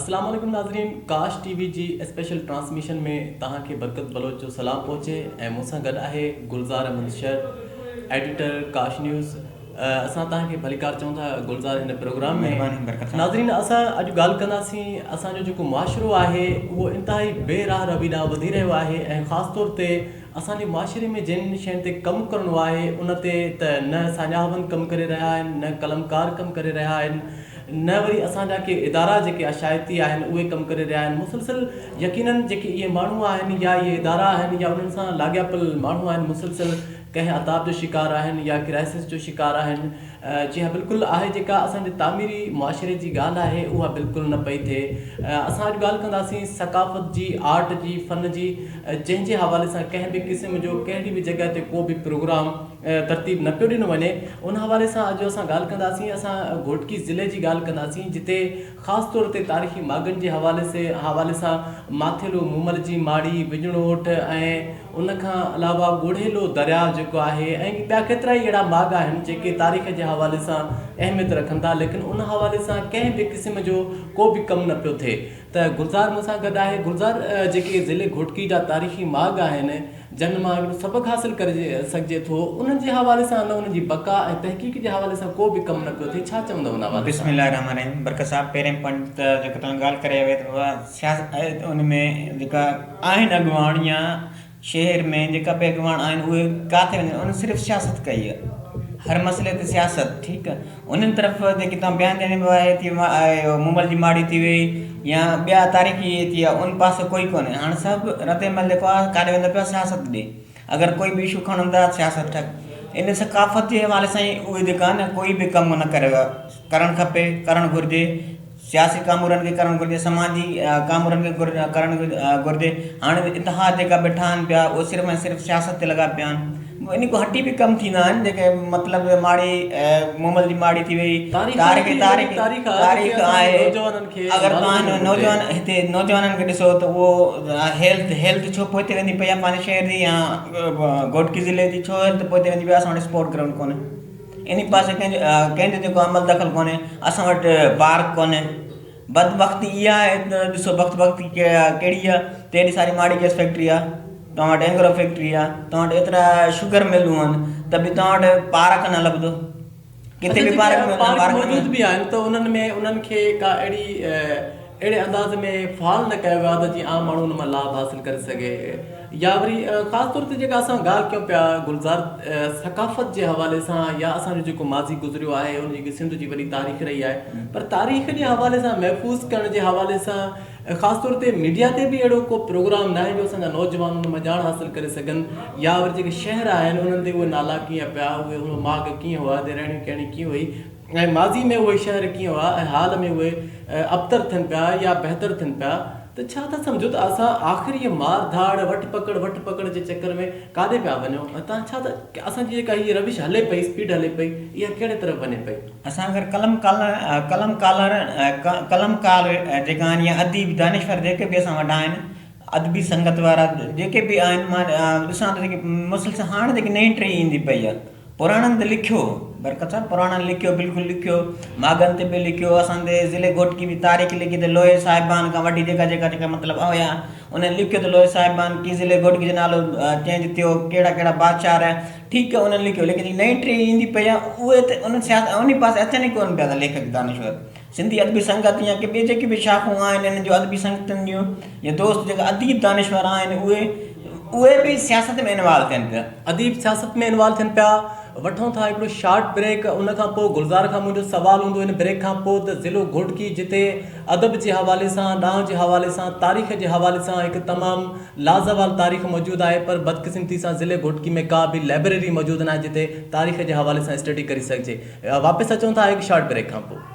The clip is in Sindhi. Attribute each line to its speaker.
Speaker 1: اسلام عليڪم ناظرين ڪاش ٽي وي جي اسپيشل ٽرانسميشن ۾ توهان کي برڪت بلوچ جو سلام پهچي ۽ مون سان گڏ آهي گلزار احمد شر ايڊيٽر ڪاش نيوز اسان توهان کي ڀليڪار چئون ٿا گلزار هن پروگرام ۾ ناظرين اسان اڄ ڳالهه ڪنداسين اسان جو جيڪو معاشرو آهي اهو انتهائي بي راهه روي ڏانهن وڌي رهيو آهي ۽ خاص طور تي اسان جي معاشري ۾ جن شين تي ڪم ڪرڻو آهي ان تي ته نه ساڃاهوند ڪم ڪري رهيا آهن نه قلمڪار ڪم ڪري رهيا آهن نه وري اسان جا ڪي ادارا جيڪي اشاعتي آهن اهي ڪم ڪري رهيا آهن مسلسل يقينن جيڪي اهي ماڻهو آهن يا اهي ادارا آهن يا انهن سان لاڳاپيل ماڻهو آهن مسلسل ڪنهن عتاب جو شڪار آهن يا ڪرائسس جو شڪار آهن جي ها بلڪل آهي جيڪا اسان جي تعميري معاشري جي ڳالهه آهي اها بلڪل نه پئي ٿئي اسان اڄ ڳالهه ڪنداسين ثقافت جي آرٽ جي فن جي جنهن جي حوالي سان ڪنهن به قسم جو ڪهڙي به جڳهه تي ڪو به پروگرام ترتيب نه پيو ڏنو وڃي ان حوالي سان اڄ اسان ڳالهه ڪنداسين اسان گهوٽڪي ضلعي جي ڳالهه ڪنداسين جتي خاص طور تي تاريخي ماڳن جي حوالي سي حوالي سان ماٿيلو مومل جي ماڙي وڄڻوٺ ۽ ان کان علاوه ڳوڙهيلو درياء جيڪو آهي ۽ ٻيا ڪيترائي اهڙا ماڳ آهن جيڪي تاريخ جي حوالي سان اهميت رکن ٿا ليڪن ان حوالي سان ڪنهن به قسم جو ڪو به ڪم نه پيو ٿئي ته گلزار مون سان گڏ آهي. گلزار جيڪي ضلعي گهوٽڪي جا تاريخي ماڳ آهن جن مان هڪڙو سبق حاصل ڪري سگهجي ٿو انهن جي حوالي سان نه انهن جي بقا ۽ تحقيق جي حوالي سان ڪو به ڪم نه پيو ٿئي ڇا چوندؤ ان حوالي
Speaker 2: بسم
Speaker 1: سان؟
Speaker 2: الله الرحمٰن الرحيم برڪت صاحب پهرين پوائنٽ ته جيڪو توهان ڳالهه ڪري ويا ته اها سياست ان ۾ جيڪا آهن اڳواڻ يا شهر ۾ جيڪا به اڳواڻ آهن اهي ڪاٿي وڃن انهن صرف سياست ڪئي آهي هر مسئلي تي سياست ٺيڪ آهي انهن طرف جيڪي توهان بيان ڏني ويو آهي ٿي مومل جي ماڙي ٿي وئي يا ٻيا تاريخي اهي ٿي ويا ان پاسي ڪوئي ڪونهي هاڻ سڀ رد عمل جيڪو آهي ڪاڏي ويندو پيو سياست ڏي اگر ڪوئي به اشو کڻن ٿا سياست ٺڪ ان ثقافت جي حوالي سان اهي جيڪا آهن ڪوئي به ڪم نه ڪري ويو ڪرڻ کپي ڪرڻ گهرجي سياسي ڪامورن کي ڪرڻ گهرجي، سماجي ڪامورن کي ڪرڻ گهرجي، هاڻي اتحاد جيڪا به ٺاهن پيا اهي صرف ۽ صرف سياست تي لڳا پيا آهن، ان کان هٽي به ڪم ٿيندا آهن جيڪي مطلب ماڙي مومل جي ماڙي ٿي وئي تاريخ تاريخ تاريخ آهي اگر توهان نوجوان هتي نوجوانن کي ڏسو ته اهو هيلٿ هيلٿ ڇو پوئتي ويندي پئي آهي پنهنجي شهر جي يا گهوٽڪي ضلعي جي ڇو هيلٿ پوئتي ويندي پئي آهي اسان وٽ اسپورٽ گرائونڊ ڪونهي. انهي پاسي ڪنهن جو ڪنهن جو جيڪو عمل دخل ڪونهي اسان وٽ پارڪ ڪونهي بدبختي اها آهي ته ڏسو بخت بختي ڪهڙي آهي ته ايڏي ساري ماڙي گئس فيڪٽري آهي توهان وٽ اينگرو فيڪٽري آهي توهان وٽ ايترا شگر ملون آهن ته به توهان وٽ پارڪ نه لڀندو ڪٿي به پارڪ
Speaker 1: پارڪ موجود به آهن ته انهن ۾ انهن کي ڪا اهڙي اهڙي انداز ۾ فعال نه ڪيو ويو آهي ته جيئن عام ماڻهو ان مان لاڀ حاصل ڪري سگهي يا وري خاص طور تي جيڪا اسان ڳالهه ڪيون پيا گلزار ثقافت جي حوالي سان يا اسان جو جيڪو ماضي گذريو آهي ان جي سنڌ جي وڏي تاريخ رهي آهي پر تاريخ جي حوالي سان محفوظ ڪرڻ جي حوالي سان خاص طور تي ميڊيا تي به اهڙو ڪو پروگرام ناهي جو اسان جا نوجوان ان مان ڄاڻ حاصل ڪري سگهن يا وري جيڪي شهر آهن انهن تي اهي نالا ڪيئن پيا اهي ماڳ ڪيئن هئا اتي رهڻي ڪهڻي ڪيئن هئي ۽ ماضي ۾ اهي شهر ڪيئن هئا ۽ حال ۾ اهي ابتر ٿين پيا يا بهتر ٿين پيا ته ڇا ٿا سمجهو ته اسان آخر هيء مار ڌاڙ وٺ پڪڙ وٺ پڪڙ جي چڪر ۾ ڪاڏي پيا وڃون ۽ تان ڇا ٿا اسان جي جيڪا هيء روش هلي پئي اسپيڊ هلي پئي اها ڪهڙي طرف وڃي پئي؟
Speaker 2: اسان اگر قلم قلم ڪالر قلم ڪار جيڪا آهن يا اديب دانشور جيڪي به اسان وٽ آهن ادبي سنگت وارا جيڪي به آهن مان ڏسان ٿو جيڪي مسلسل هاڻ جيڪي نئين ٽهي ايندي پئي آهي پراڻن تي لکيو برڪت صاحب پراڻن لکيو بلڪل لکيو ماڳن تي به لکيو اسان جي ضلعي گهوٽڪي جي تاريخ لکي ته لوهي صاحبان کان وٺي جيڪا جيڪا جيڪا مطلب هيا انهن لکيو ته لوهي صاحبان ڪي ضلعي گهوٽڪي جو نالو چينج ٿيو ڪهڙا ڪهڙا بادشاهه رهيا ٺيڪ آهي انهن لکيو ليڪن جيڪي نئين ٽهي ايندي پئي آهي اهي ته انهن سياست انهي پاسي اچن ئي ڪونه پيا ٿا ليکڪ دانشور سنڌي ادبي سنگت يا ڪي ٻي جيڪي به شاخون آهن انهن جون ادبي سنگتن جون يا دوست جيڪا اديب دانشور آهن اهي اهي به سياست ۾ انوالو ٿين پيا.
Speaker 1: اديب سياست ۾ انوالو ٿين پيا. وٺون ٿا هڪڙو شارٽ بريڪ ان کان پوء گلزار کان منهنجو سوال هوندو ان بريڪ کان پوء ته ضلعو گهوٽڪي جتي ادب جي حوالي سان ڏانء جي حوالي سان تاريخ جي حوالي سان هڪ تمام لازوال تاريخ موجود آهي پر بدقسمتي سان ضلعي گهوٽڪي ۾ ڪا به لائبريري موجود ناهي جتي تاريخ جي حوالي سان اسٽڊي ڪري سگهجي واپس اچون ٿا هڪ شارٽ بريڪ کان پوء.